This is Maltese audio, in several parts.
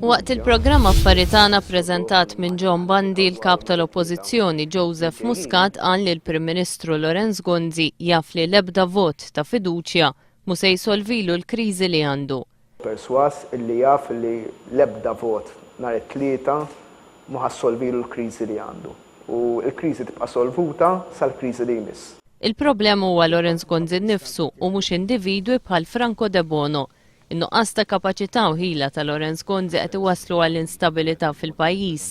Waqt il-programm Affari Tagħna ppreżentat minn John Bundy, l-Kap tal-Oppożizzjoni Joseph Muscat qal li l-Prim Ministru Lawrence Gonzi jaf li l-ebda vot ta' fiduċja mhu se jsolvilu l-kriżi li għandu. Persważ illi jaf li l-ebda vot nhar it-Tlieta mhu ħa ssolvilu l-kriżi li għandu. U l-kriżi tibqa' solvuta sal-kriżi li jmiss. Il-problema huwa Lawrence Gonzi nnifsu u mhux individwi bħal Franco Debono. In-nuqqas ta' kapaċità u ħila ta' Lawrence Gonzi qed iwasslu għal instabilità fil-pajjiż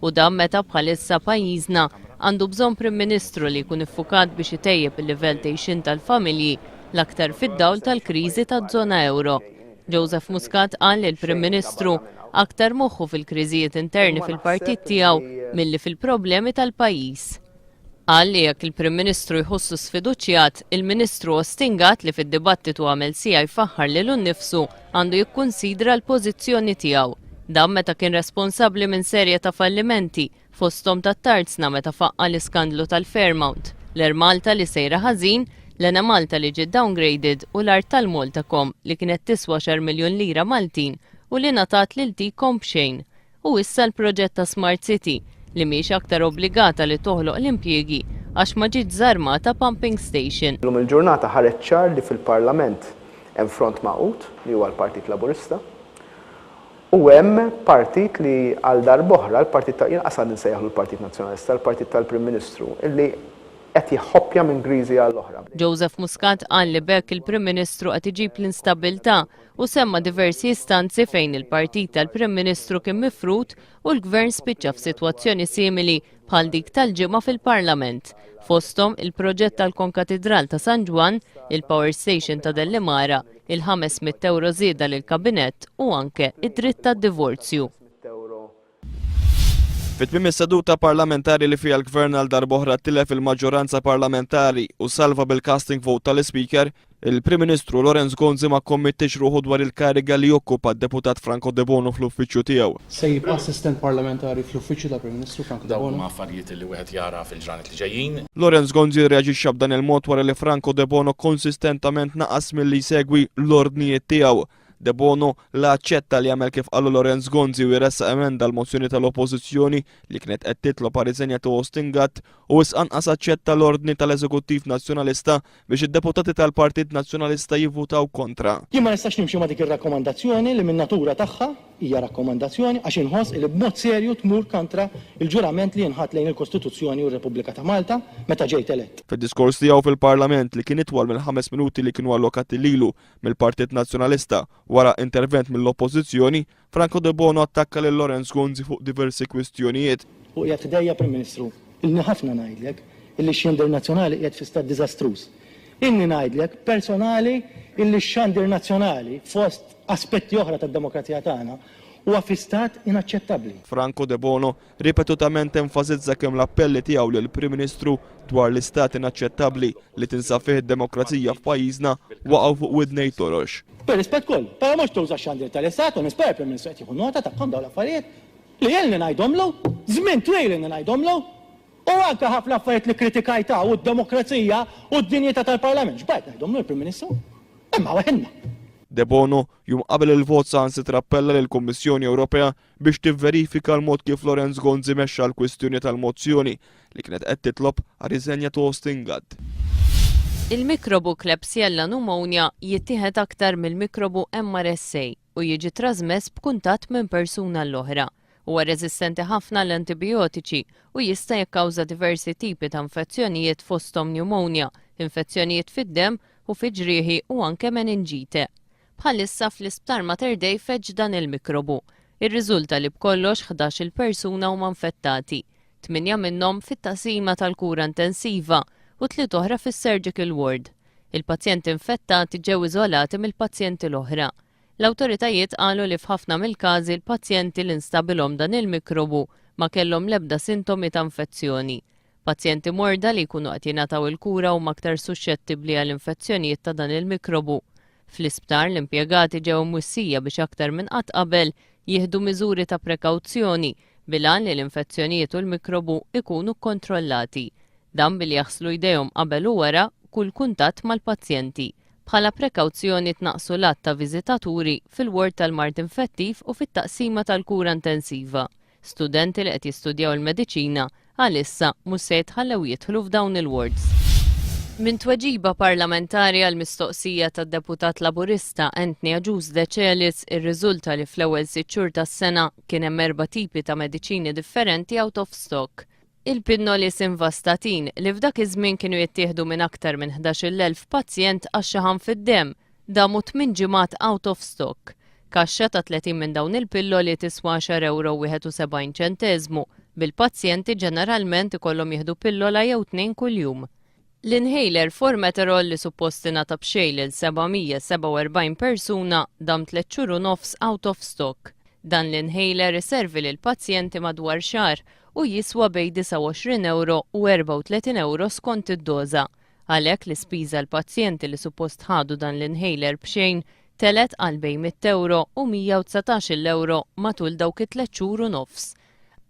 u dan meta bħalissa pajjiżna għandu bżonn Prim Ministru li jkun iffukat biex itejjeb il-livell t'għixien tal-familji l-aktar fid-dawl tal-kriżi taż-żona ewro. Joseph Muscat qal li l-Prim Ministru aktar moħħu fil-kriżijiet interni fil-partit tiegħu milli fil-problemi tal-pajjiż. Qal li jekk il-Prim Ministru jħossu sfiduċjat, il-Ministru Austin Gatt li fid-dibattitu għamel siegħa jfaħħar lilu nnifsu għandu jikkunsidra l-pożizzjoni tiegħu. Dan meta kien responsabbli minn serje ta' fallimenti, fosthom tat-Tarzna meta faqqa' l-iskandlu tal-Fairmount, l-Air Malta li sejra ħażin, l-Enemalta li ġiet downgraded u l-art tal-Maltacom li kienet tiswa għaxar miljun lira Maltin u li ngħatat lil T-Com b'xejn. U issa l-proġett ta' Smart City, li mhix aktar obbligata li toħloq l-impjiegi għax ma ġietx żarmata pumping station. Illum il-ġurnata ħareġ ċar li fil-Parlament hemm front magħqud, li huwa l-Partit Laburista, u hemm partit li għal darb'oħra, l-partit ta', jien qas għad insejjaħlu l-Partit Nazzjonalista, l-partit tal-Prim Ministru, illi qed jħoppja minn kriżi għall-oħra. Joseph Muscat qal li b'hekk il-Prim Ministru qed iġib l-instabbiltà u semma diversi istanzi fejn il-partit tal-Prim Ministru kien mifrud u l-Gvern spiċċa f'sitwazzjoni simili bħal dik tal-Ġimgħa fil-Parlament, fosthom il-proġett tal-Konkatidral ta' San Ġwann, il-Power Station ta' Dellimara, il-500 ewro żieda lill-Kabinett u anke id-dritt tad-divorzju. Fi tmiem is-seduta parlamentari li fiha l-Gvern għal darb'oħra tilef il-maġġoranza parlamentari u salva bil-casting vote tal-Ispeaker, il-Prim Ministru Lawrence Gonzi ma kkommittiex ruħu dwar il-kariga li jokkupa d-Deputat Franco Debono fl-uffiċċju tiegħu. Se jibqa' assistent parlamentari fl-uffiċċju tal-Prim Ministru Franco Debono? Dawn huma affarijiet li wieħed jara fil-ġranet li ġejjin. Lawrence Gonzi rreaġixxa b'dan il-mod wara li Franco Debono konsistentament naqas milli jsegwi l-ordnijiet tiegħu. Debono la aċċetta li jagħmel kif qalu Lawrence Gonzi u jressaq emenda għall-mozzjoni tal-Oppożizzjoni li kienet qed titlob għar-riżenja ta' Austin Gatt u wisq anqas aċċetta l-ordni tal-Eżekuttiv Nazzjonalista biex id-deputati tal-Partit Nazzjonalista jivvutaw kontra. Jien ma nistax nimxi ma' dik ir-rakkomandazzjoni li min-natura tagħha hija rakkomandazzjoni għax inħoss li b'mod serju tmur kontra l-ġurament li jien ħadt lejn il-Kostituzzjoni u r-Repubblika ta' Malta meta ġejt elett. Fid-diskors tiegħu fil-Parlament li kien itwal mill-ħames minuti li kienu allokati lilu mill-Partit Nazzjonalista wara intervent mill-Oppożizzjoni, Franco Debono attakka lil Lawrence Gonzi fuq diversi kwistjonijiet. U qiegħed ħdejja Prim Ministru. Ilni ħafna ngħidlek illi x-xandir nazzjonali qiegħed fi stat diżastruż. Ilni ngħidlek personali illi x-xandir nazzjonali fost aspetti oħra tad-demokrazija tagħna huwa fi stat inaċċettabbli. Franco Debono Ripetutament enfasizza kemm l-appelli tiegħu lill-Prim Ministru dwar l-istat inaċċettabbli li tinsab fih id-demokrazija f'pajjiżna waqgħu fuq widnej torox. Bir-rispett kollu, però mhux tuża x-xandir tal-Istat u nispera l-Prim Ministru qed jieħu nota tagħhom dawn l-affarijiet li ilni ngħidhomlu, żmien twil ilni ngħidhomlu. U anke ħafna affarijiet li kkritikajt hawn u d-demokrazija u d-dinjità tal-Parlament, xbajt ngħidhomlu lill-Prim Ministru. Imma weħilna. Debono, jum qabel il-vot saħansitra appella lill-Kummissjoni Ewropea biex tivverifika l-mod kif Lawrence Gonzi mexxa l-kwistjoni tal-mozzjoni li kienet qed titlob għar-riżenja ta' Austin Gatt. Il-mikrobu Klebsiella pneumonia jittieħed aktar mill-mikrobu MRSA u jiġi trażmess b'kuntatt minn persuna għall-oħra. Huwa reżistenti ħafna għall-antibijotiċi u jista' jikkawża diversi tipi ta' infezzjonijiet fosthom pneumonia, infezzjonijiet fid-demm u fi ġrieħi u anke meninġite. Bħalissa fl-Isptar Mater Dei feġġ dan il-mikrobu. Irriżulta li b'kollox 11-il persuna huma infettati, tmienja minnhom fit-taqsima tal-kura intensiva u tliet oħra fis-surgical ward. Il-pazjenti infettati ġew iżolati mill-pazjenti l-oħra. L-awtoritajiet qalu li f'ħafna mill-każi l-pazjenti li nstabilhom dan il-mikrobu ma kellhom l-ebda sintomi ta' infezzjoni. Pazjenti morda li jkunu qed jingħataw il-kura huma aktar suxxettibbli għal infezzjonijiet ta' dan il-mikrobu. Fl-isptar, l-impjegati ġew imwissija biex aktar minn qatt qabel jieħdu miżuri ta' prekawzjoni bil-għan li l-infezzjonijiet u l-mikrobu jkunu kkontrollati. Dan billi jaħslu jdejhom qabel u wara kull kuntatt mal-pazjenti. Bħala prekawzjoni tnaqqsu l-għadd ta' viżitaturi fil-ward tal-mard infettiv u fit-taqsima tal-kura intensiva. Studenti li qed jistudjaw il-mediċina għalissa mhux se jitħallew jidħlu f'dawn il-wards. Minn tweġiba parlamentari għal mistoqsija tad-Deputat Laburista Anthony Agius Decelis irriżulta li fl-ewwel sitt xhur tas-sena kien hemm erba' tipi ta' mediċini differenti out of stock. Il-pinnoli simvastatin, li f'dak iż-żmien kienu jittieħdu minn aktar minn 11,000 pazjent għax-xaħam fid-demm, damu tmien ġimgħat out of stock. Kaxxa ta' 30 minn dawn il-pilloli tiswa għaxar ewro u 71 ċenteżmu, bil-pazjenti ġeneralment ikollhom jieħdu pillola jew tnejn kuljum. L-inhaler formoterol li suppost ingħata b'xejn lil 747 persuna dam tliet xhur u nofs out of stock. Dan l-inhaler iservi lill-pazjenti madwar xahar u jiswa bejn 29 ewro u 34 ewro skont id-doża. Għalhekk l-ispiża għall-pazjenti li suppost ħadu dan l-inhaler b'xejn telgħet għal bejn mitt ewro u 119-il ewro matul dawk it-tliet xhur u nofs.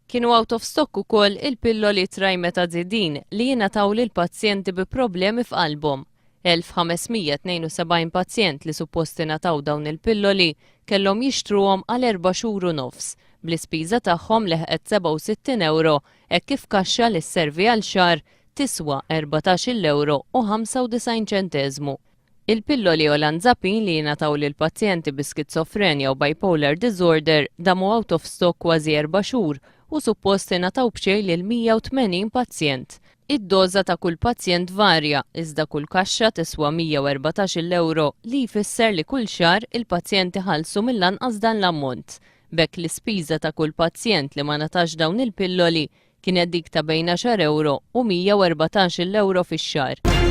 Kienu out of stock ukoll il-pilloli trimetazidine li jingħataw lil pazjenti bi problemi f'qalbhom. 1,572 pazjent li suppost ingħataw dawn il-pilloli kellhom jixtruhom għal erba' xhur u nofs, bl-ispiża tagħhom leħqet 67 ewro hekk kif kaxxa li sservi għal xahar tiswa 14-il ewro u 95 ċenteżmu. Il-pilloli olanzapine li jingħataw lil pazjenti bi skizofrenja u bipolar disorder damu out of stock kważi erba' xhur u suppost ingħataw b'xejn lil 180 pazjent. Id-doża ta' kull pazjent tvarja, iżda kull kaxxa tiswa 114-il ewro li jfisser li kull xahar il-pazjenti ħallsu mill-anqas dan l-ammont. B'hekk l-ispiża ta' kull pazjent li ma ngħatax dawn il-pilloli kienet dik ta' bejn għaxar ewro u 114-il ewro fix-xahar.